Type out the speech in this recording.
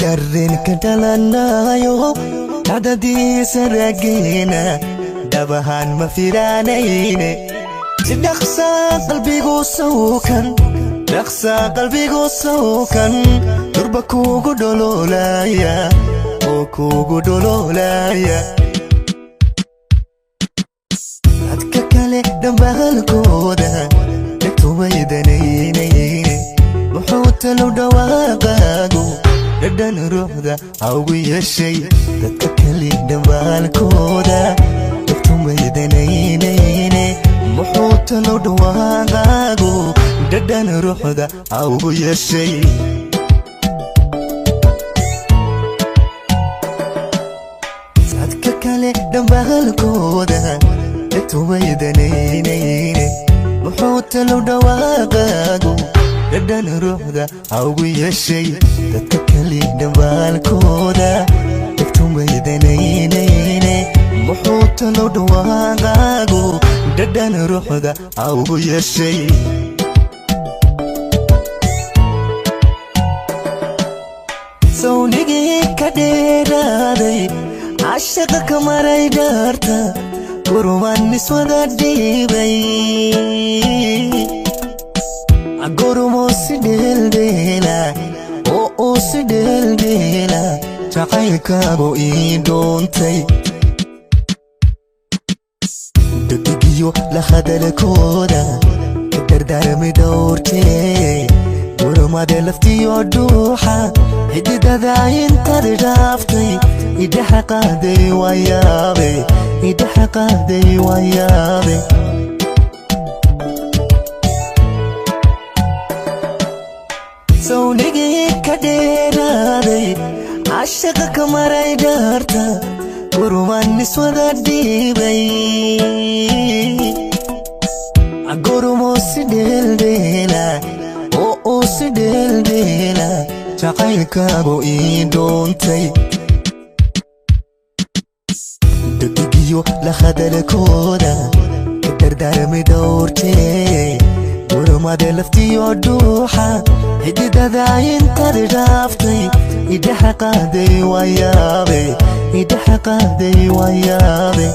Dareenka dhalanayo dhacdadiisa raageena dhabahaan ma filaanayne. Si dhaqsaa qalbigu sawkan, dhaqsaa qalbigu sawkan, durba kuugu dholoolaya oo kuugu dholoolaya. Dadka kale dhambahalkooda dhegtumaydanaynayne, muxuu talow dhawaaqaagu dhadhan ruuxda haugu yeeshay? Dadka kale dhambaalkooda dhegtumaydanaynayne, muxuu talow dhawaaqaagu dhadhan ruuxda haugu yeeshay? Dadka kale dhambaalkooda dhegtumaydanaynayne, muxuu talow dhawaaqaagu dhadhan ruuxda haugu yeeshay? Dadka kale dhambaalkooda dhegtumaydanaynayne, muxuu talow dhawaaqaagu dhadhan ruuxda haugu yeeshay? Sawnigii ka dheeraaday cashaqa ka maray dhaarta, gurmaan iswada dhiibay, gorumo si dheeldheela oo uu si dheeldheela jacaylkaagu ii dhoontay. Dhadigiyo la hadalkooda ka dardaarmi dhowrtee, gurmada laftiyo dhuuxa xididada intaad dhaaftay, idhaxa qaaday wayaabe, idhaxa qaaday wayaabe. Sawnigii ka dheeraaday cashaqa ka maray dhaarta, gurmaan iswada dhiibay, gorumo si dheeldheela oo uu si dheeldheela jacaylkaagu ii dhoontay. Dhadigiyo la hadalkooda ka dardaarmi dhowrtee, gurmada laftiyo dhuuxa xididada intaad dhaaftay, idhaxa qaaday wayaabe, idhaxa qaaday wayaabe.